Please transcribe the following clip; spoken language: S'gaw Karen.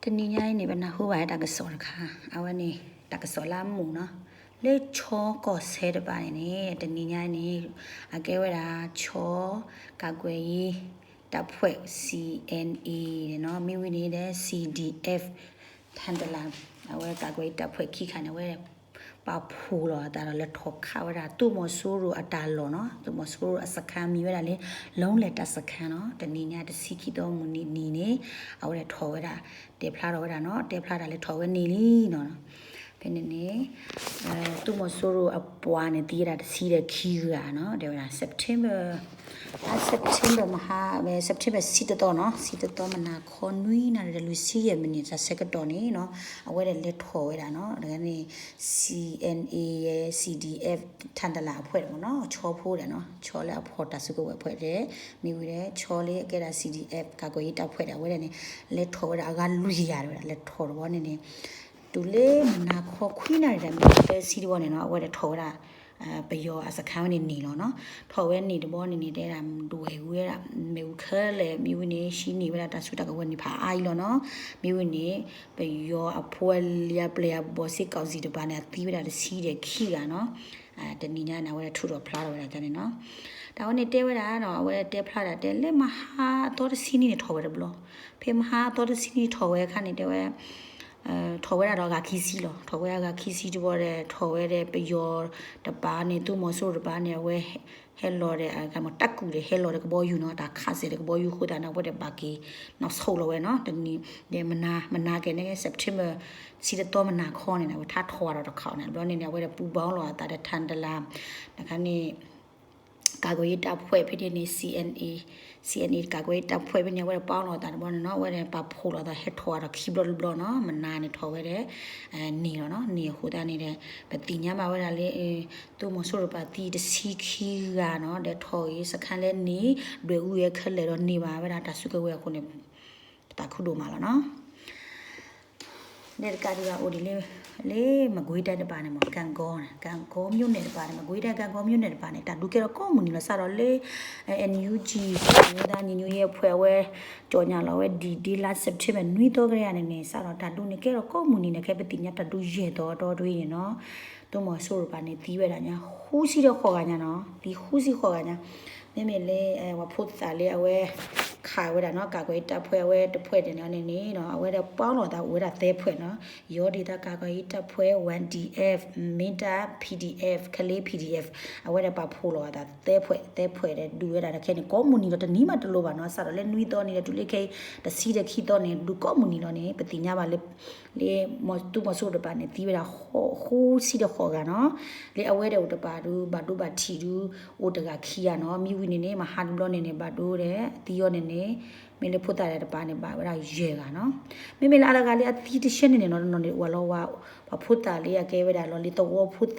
တနံၤညါအံၤန့ၣ် ပနၢ်ဟူဘၣ်တၢ်ကစီၣ်တခါ, အဝဲန့ၣ် တၢ်ကစီၣ်လၢအမုာ်နီၤ, လၢခၠီကီၢ်စဲၣ်တပၤန့ၣ်န့ၣ် တနံၤညါအံၤန့ၣ် အကဲဝဲဒၣ် ခၠီ ကာကွယ်ရေးတပ်ဖွဲ့ C N A န့ၣ်နီၤ, မ့ၢ်ဝံၤန့ၣ်ဒီး C D F ထၣ်တလၣ်, အဝဲ ကာကွယ်ရေးတပ်ဖွဲ့ ခံခါန့ၣ် အဝဲ ပာ်ဖှိၣ်လီၤအသးဒီး လဲၤထီၣ်ခးဝဲဒၣ် သုးမီၤစိရိၤအတၢ်လီၢ်နီၤ, သုးမီၤစိရိၤအစခန်း မံၤဝဲဒၣ်လၢ လီလဲၣ်တၢ်စခန်းနီၤ, တနံၤညါတဆံခံသီမုၢ်နံၤန့ၣ် အဝဲဒၣ်ထီၣ်ဝဲဒၣ် တဲဖျါထီၣ်ဝဲဒၣ်နီၤ, တဲဖျါတၢ်လဲၤထီၣ်ဝဲန့ၣ်လံနီၤ, ဖဲန့ၣ်န့ၣ် သုးမီၤစိရိၤအပှၤန့ၣ် သံဝဲဒၣ်တဆံဒီးခံဂၤနီၤ, တဲဝဲဒၣ် September အ September မဟါ September ဆံတသီနီၤ, ဆံတသီမနၤခီနွံနၣ်ရံၣ်ဒီးလွံၢ်ဆံယဲၢ်မံးနံး တၢ်ဆၢကတီၢ်န့ၣ်နီၤ, အဝဲဒၣ်လဲၤထီၣ်ဝဲဒၣ်နီၤ, တဂၤန့ၣ် C N A ယဲ C D F ထၣ်တလၣ်အဖွဲ့မ့ၢ်နီၤ, ခၠီဖိဒီးနီၤ, ခၠီလၢအဖီၣ်တၢ်စုကဝဲၤအဖွဲ့ဒီး မ့ၢ်ဝံၤဒီး ခၠီလၢအကဲဒၣ် C D F ကာကွယ်ရေးတပ်ဖွဲ့ဒီး အဝဲဒၣ်န့ၣ် လဲၤထီၣ်ဝဲဒၣ်အဂၤလွံၢ်ဂၤဒီးဝဲဒၣ် လဲၤထီၣ်တဘျီန့ၣ်န့ၣ် တုၤလၢမနၤခီခွံနၣ်ရံၣ်ဒီးမံးနံးသၢဆံတဘျီန့ၣ်နီၤ, အဝဲဒၣ်ထီၣ်ဝဲဒၣ် ပယီၤအစခန်းဝဲန့ၣ်န့ၢ်လီၤနီၤ, ထီၣ်ဝဲန့ၢ်တဘျီန့ၣ်န့ၣ် တဲဒၣ်ဒွဲၣ်ဝဲဒၣ် မ့ၣ်အူခဲလၢာ် မ့ၢ်ဝံၤန့ၣ် ဟံးန့ၢ်ဝဲဒၣ်တၢ်စုတၢ်ကဝဲၤန့ၣ်ဖးအါအံၤလီၤနီၤ, မ့ၢ်ဝံၤန့ၣ် ပယီၤအဖိလံၤအပျဲၢ်အဘီၣ်စ့ၢ်ကီးစံၣ်တပၤန့ၣ် အသံဝဲဒၣ်တဆံဒီးခံဂၤနီၤ, တနံၤညါန့ၣ် အဝဲဒၣ်ထုးထီၣ်ဖျါထီၣ်ဝဲဒၣ်န့ၣ်နီၤ, တၢ်ဝဲန့ၣ်တဲဝဲဒၣ်နီၤ, အဝဲတဲဖျါဒၣ်တဲလၢမဟါအသီတဆံနံၤန့ၣ်ထီၣ်ဝဲတဘျီ, ဖဲမဟါအသီတဆံနံၤထီၣ်ဝဲအခါန့ၣ် တဲဝဲ ထီၣ်ဝဲဒၣ်ဒီးအဂၤခံဆံလီၤ, ထီၣ်ဝဲအဂၤခံဆံတဘျီဒီး ထီၣ်ဝဲဒီးပယီၤတပၤန့ၣ် သုးမီၤစိရိၤတပၤန့ၣ် အဝဲ ဟဲလီၤဒီး တၢ်ကူၣ်ဒီး ဟဲလီၤဒီးကဘီယူၤနီၤ, တၢ်ခးစဲးဒီးကဘီယူၤအဃိသတးန့ၣ် အဝဲဒီးဘၣ်က့ၤနီၢ်ဆိးလီၤဝဲနီၤ, တနံၤဒီးမနၤ မနၤကဲန့ၣ် September ဆံတသီမနၤခီန့ၣ် အဝဲထါထီၣ်ဝဲဒီးတခီန့ၣ် တဘျီန့ၣ်န့ၣ် အဝဲဒီးပူၤဘီလီၤအသးဒီး ထၣ်တလၣ် တခါန့ၣ် ကာကွယ်ရေးတပ်ဖွဲ့ ဖဲန့ၣ်န့ၣ် C N A, C N A ကာကွယ်ရေးတပ်ဖွဲ့ ဖဲန့ၣ် အဝဲဒီးပာ်လီၤအသးတဘျီန့ၣ်နီၤ, အဝဲဒီးပာ်ဖှိၣ်လီၤအသး ဟဲထီၣ်ဝဲဒီးခံဘျီတဘျီနီၤ, မနၤန့ၣ်ထီၣ်ဝဲဒီး န့ၢ်လီၤနီၤ, န့ၢ်အဃိသတးန့ၣ်ဒီး ပသ့ၣ်ညါဘၣ်ဝဲဒၣ်လၢ သုးမီၤစိရိၤတပၤသံတဆံခံဂၤနီၤ, ဒီးထီၣ်ဂ့ၤ စခန်းလၢန့ၣ် ဒွဲၣ်အူဝဲခဲလၢာ်ဒီးန့ၢ်ဘၣ်ဝဲဒၣ်တၢ်စုကဝဲၤအဃိန့ၣ် ပသးခုဒိၣ်မးလီၤနီၤ. ဒီးတကးဒံးဘၣ်အိၣ်ဒံးလၢ လၢမကွေးတိုင်းတပၤန့ၣ်မ့ၢ် ကၣ်ကီန့ၣ် ကၣ်ကီ မြို့နယ် တပၤန့ၣ် မကွေးတိုင်း ကၣ်ကီ မြို့နယ် တပၤန့ၣ် တၢ်ဒုးကဲထီၣ်ကိးမုၢ်နံၤလီၤ စးထီၣ်လၢ N U G အမျိုးသားညီညွတ်ရေးအဖွဲ့ အဝဲ ကြေညာလီၤဝဲ D-Day လါ September နွံသီကရၢန့ၣ်န့ၣ် စးထီၣ်တၢ်ဒုးန့ၣ်ကဲထီၣ်ကိးမုၢ်နံၤန့ၣ် ခဲပသ့ၣ်ညါတၢ်ဒုးယဲၢ်သီအတီတရံးန့ၣ်နီၤ, သုးမီၤစိရိၤတပၤန့ၣ် သံဝဲဒၣ်ညါ ဃုဆံဒီးဃိးဂၤညါနီၤ, သံဃုဆံဃိးဂၤညါ, မ့မ့ၢ်လၢ ပှၤဖိသၣ်လၢအဝဲ ခးဝဲဒၣ်နီၤ ကာကွယ်ရေးတပ်ဖွဲ့ အဝဲတဖုန့ၣ်န့ၣ်န့ၣ်နီၤ အဝဲဒီးပာ်လီၤသးအိၣ်ဝဲဒၣ်သၢဖုနီၤ, ယီၤဒံးသး ကာကွယ်ရေးတပ်ဖွဲ့ one D F, Mindat P D F, ကလေး P D F အဝဲဒီးပာ်ဖှိၣ်လီၤအသးသၢဖု သၢဖုဒီးဒုးဝဲဒၣ်ဒီးခဲန့ၣ် ကိးမုၢ်နံၤဒီးတနံၤမးတလိၤဘၣ်နီၤ, စးထီၣ်လၢနွံသီန့ၣ်ဒီးတုၤလၢခဲအံၤ တဆံဒီးခံသီန့ၣ် ဒုးကိးမုၢ်နံၤလီၤန့ၣ် ပသ့ၣ်ညါဘၣ်လၢ လၢ သုးမီၤစိရိၤတပၤန့ၣ် သံဝဲဒၣ် ဃုဆံဒီးဃိးဂၤနီၤ, လၢအဝဲဒီးအိၣ်တပၤဒုး ဘၣ်ဒိဘၣ်ထံးဒုး အိၣ်တဂၤခံဂၤနီၤ, မ့ၢ်ဝံၤန့ၣ်န့ၣ် မဟါတဘျီန့ၣ်န့ၣ် ဘၣ်ဒိဒီး သံအီၤန့ၣ်န့ၣ် မ့ၢ်လၢဖိသၣ်ဒီးတပၤန့ၣ် ဘၣ်ဝဲဒၣ်ယဲၢ်ဂၤနီၤ, မ့မ့ၢ်လၢအါတဂၤလၢအသံတဆၢန့ၣ်န့ၣ်နီၤ တနီၤန့ၣ် အိၣ်လီၤဝဲ ပှၤဖိသၣ်လၢအကဲဝဲဒၣ်လီၤလံသဝီဖိသၣ်